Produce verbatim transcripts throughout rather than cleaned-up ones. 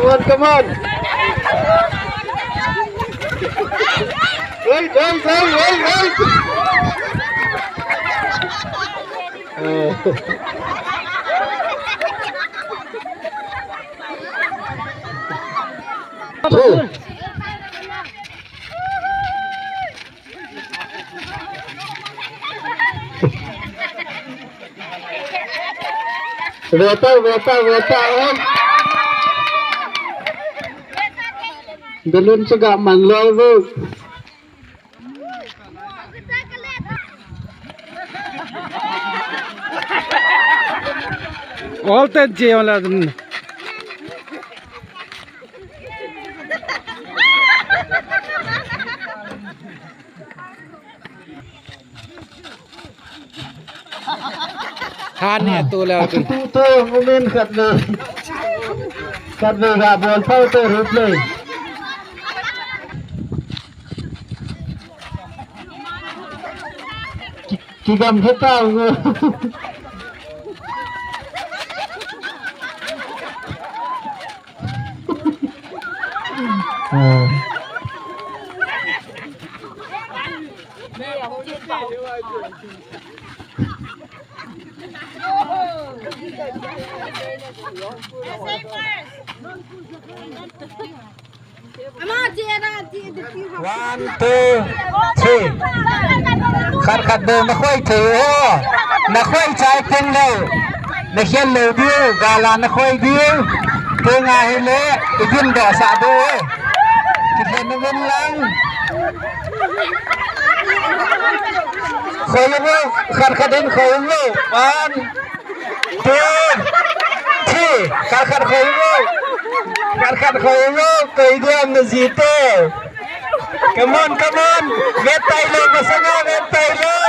Come on, come on. Right, right, right, right, right. Oh. Two. Veta, veta, veta, eh. Balloon chu ga man lou ve. All ten je wala. Han ne tu le tu. Tu tu mumin khat ve. Khat ve ga bol pau tu replay. Ki, kigam khe tau. One, two, three. Khat khat bou na khoi thei o. Na khoi chai teng lou. Na khel lou diu, gal a na khoi diu. Teng ahile, i gin doh sah diu. Kikhen uvin lang. Khoi uvin, khat khat in khoi uvin. One, two, three. Khat khat khoi uvin. Khat khat khoi uvin. Koi diam na ji te. Come on, come on. Vet tai lou, masanga vet tai lou.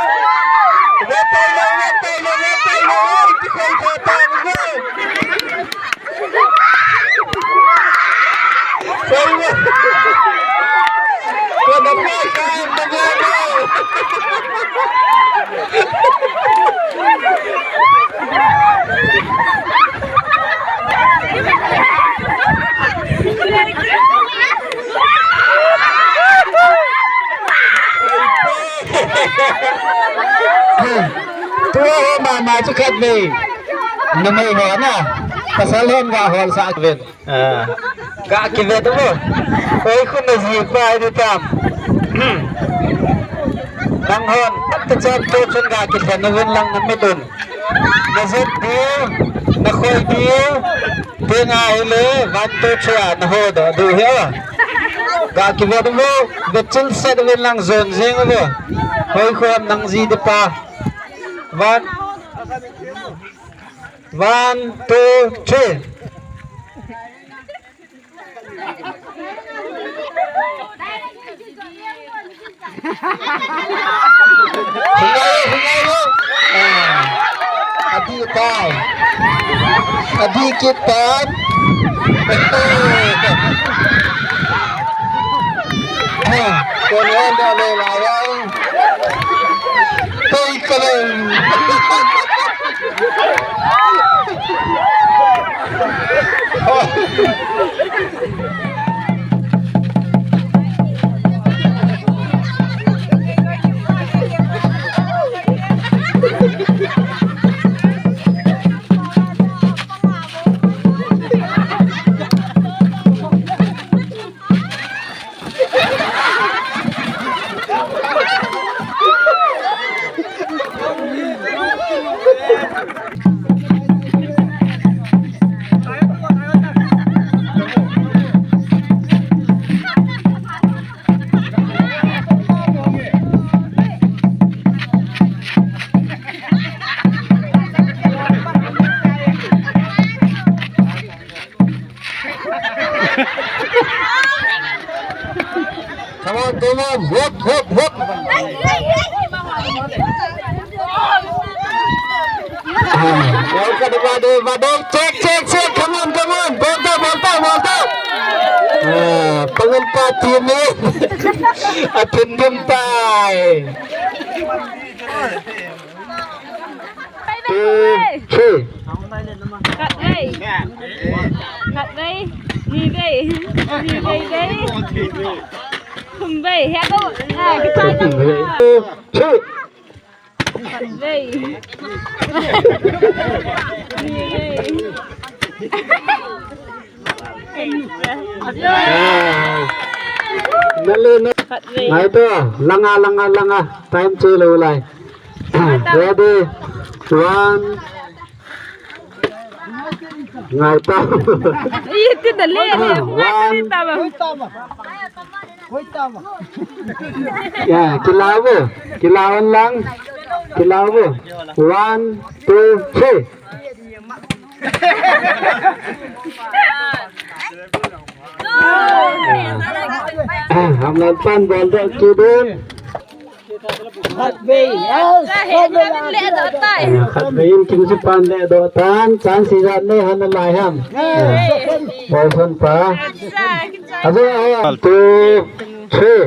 Vet tai lou, vet tai lou, vet tai lou. Oi, ti khoi kha ta lou. Khoi lou. Ko na khoi kha, na khoi lou. Tua ho mama chu khat ve. Numei ho na. Pasal hon ga hol sah ven. Ah. Ga kivet uvo. Oi, khun na ji pa ni tam. Nang hon, ta chan to chun ga kikhen uvin lang na mit un. Na jet diu, na khoi diu, teng ahile, one, two, three a na ho doh diu ahi. Ga kivet uvo, vet chil set uvin lang jon jeng uvo. Hoi khom nang ji te pa. One, one, two, three. Hunai, hunai lo. Ah. Adi tai. Adi kit tan. Ah, kon hon da le la ya. Toi kaleng. Come on, come on. Hop, hop, hop. Check, check, check. Come on, come on. Bolta, bolta, bolta. Ah, pangul pa team e. Atin dum tai. Two, three. Khatvei. Khatvei. Ni vei. Ni vei vei. Thum vei. He ko. Ah, kichai na. Two, three. Khat vei. Ni vei. Ah. Na le na. Khat vei. Ngai to, langa, langa, langa. Time che lou lai. Ready? One. Ngai ta. Ih, ti da le, le. Ah, one. Ngai ta ba. Ya, kilau bo. Kilau lang. Kilau bo. One, two, three. Hamlalpan bol doh kit in. Khat vei. Yes. Khat vei. Khat vei in Kimsipan le doh tan. Chance ijat le han lai ham. Yes. Bol son pa. Ajo, ajo. Two, three.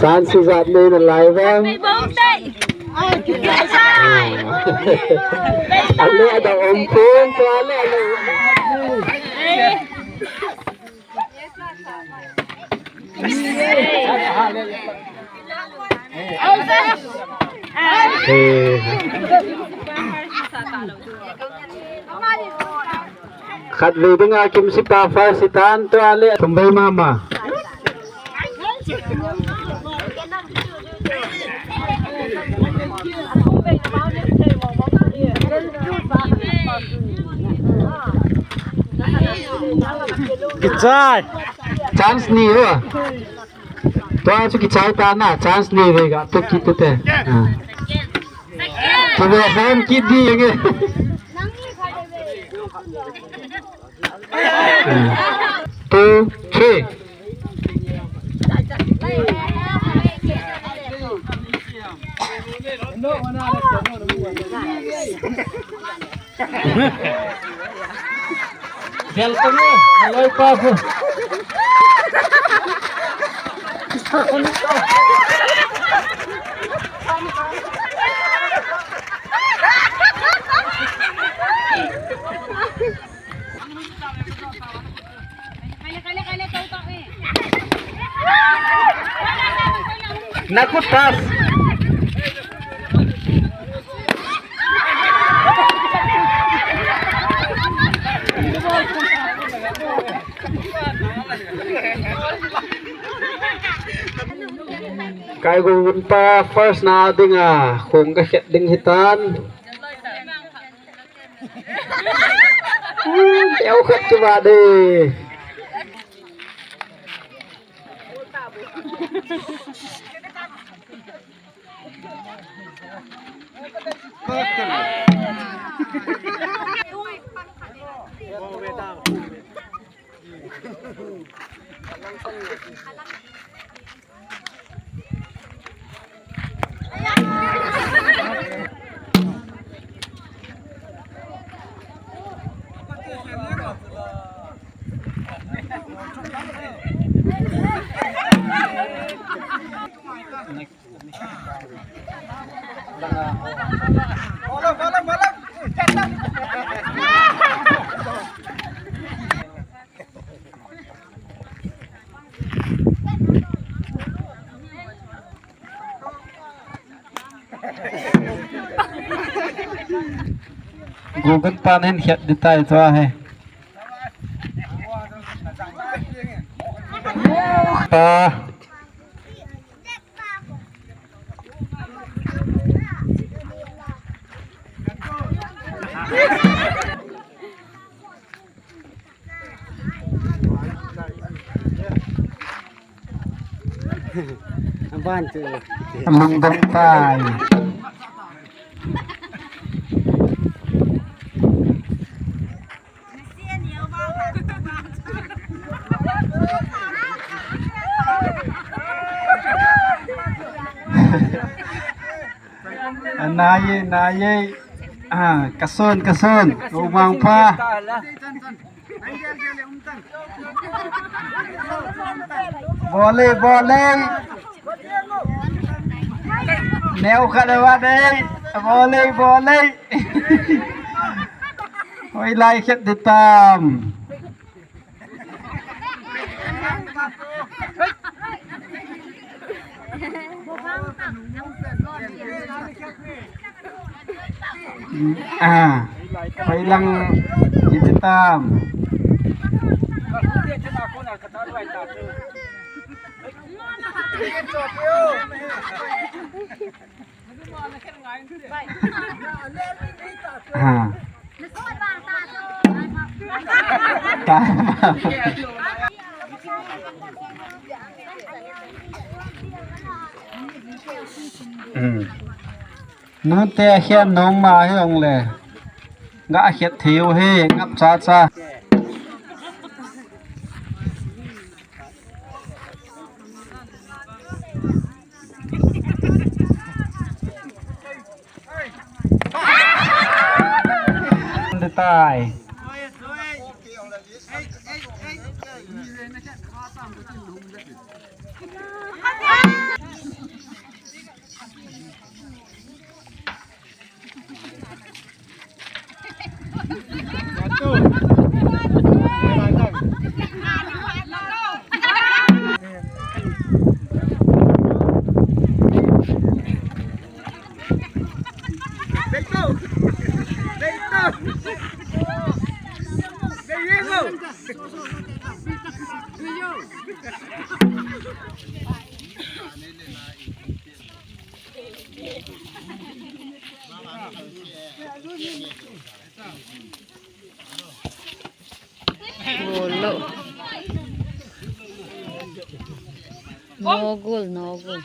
Chance ijat le na lai vang. Ale ada om pun to ale ale. Eh. Khat vei dinga Kimsipa first itan to ale. Thum vei mama. Kichai. Chance ni ho. Tua chu kichai ta na, chance ni vei ga, tu ki tu te. Ah. Tu ve hon ki di nge. Two, three. Welcome, aloi pa bu. Nakutas. Kai gun pa first na dinga, khong ka khet ding hitan. Keu khat chu ba de. Google pan hin khet di tai chua he. Pa. Aban tu. Lungdong tai. Nai, nai. Ah, kason, kason. Umang pa. Bole, bole. Neo khat le va dei. Bolei, bolei. Hoilai khat ding tam. Ah, hoilang kit ding tam. Ha. Ta. Hmm. Nute akhen nung ma hi ong le. Nga akhen thei u hi, ngap cha cha. Ding tai. Gol lo. No gol, no gol.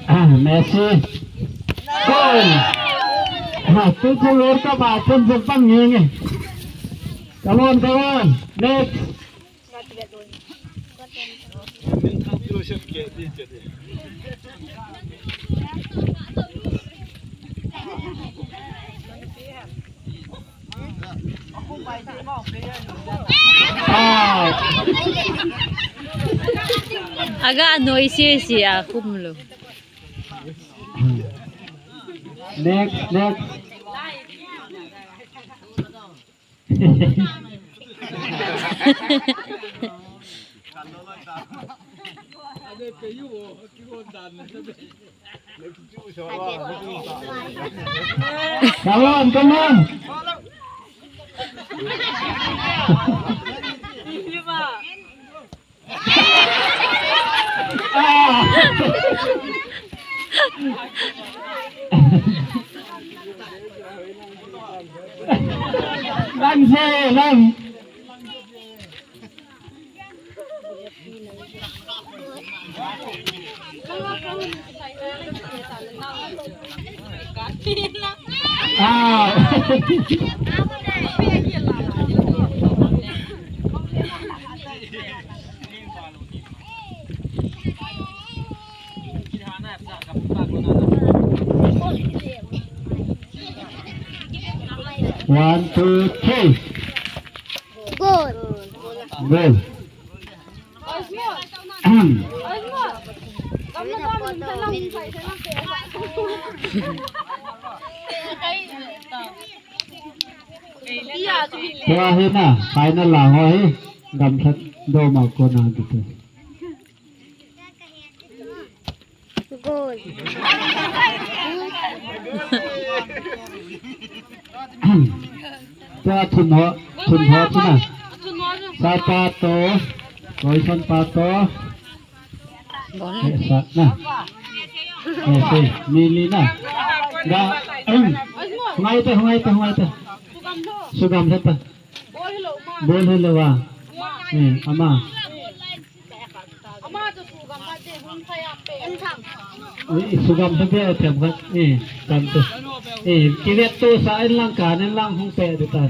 Ah, Messi. Goal. Ah, tu tu lor ka ba, tu tu pang nge nge. Come on, come on. Next. Aga noi si si a kum lo. Next, next. Come on, come on. Ah. Lang se, lang. Ah. One, two, three. Goal. Goal. Tua hi na, final lang ho hi, gamlhat dom a kona kiti. Goal. Tua thum ho, thum ho chu na. Sapa to, Royson pa to. Goal. Eh, sa, na. Eh, si, Mili na. Ga, em. Hungai te, hungai te, hungai te. Sugam te ta. Bol hi lou va. Eh, ama. Eh, sugam te be tem khat. Eh, tam te. Eh, kivet to sa in lang ka, in lang hung pe de ta.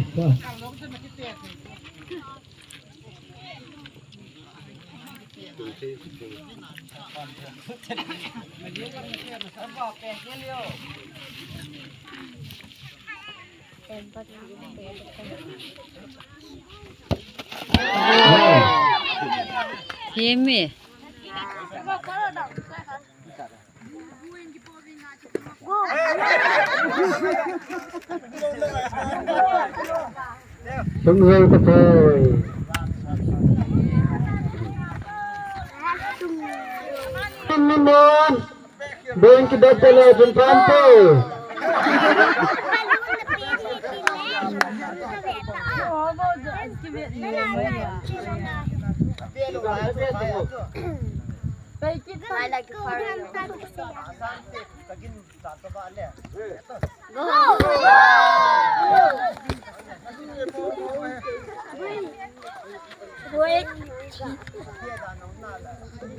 Hemi. Sumjoi ka poi. Tumimon. Boin kibet tale jin pante.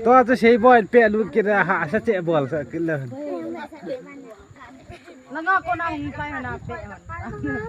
Tua chu sei bol pe lut kit a, hahsa che bol sa kit le. Langa kona hung pai hana pe hon.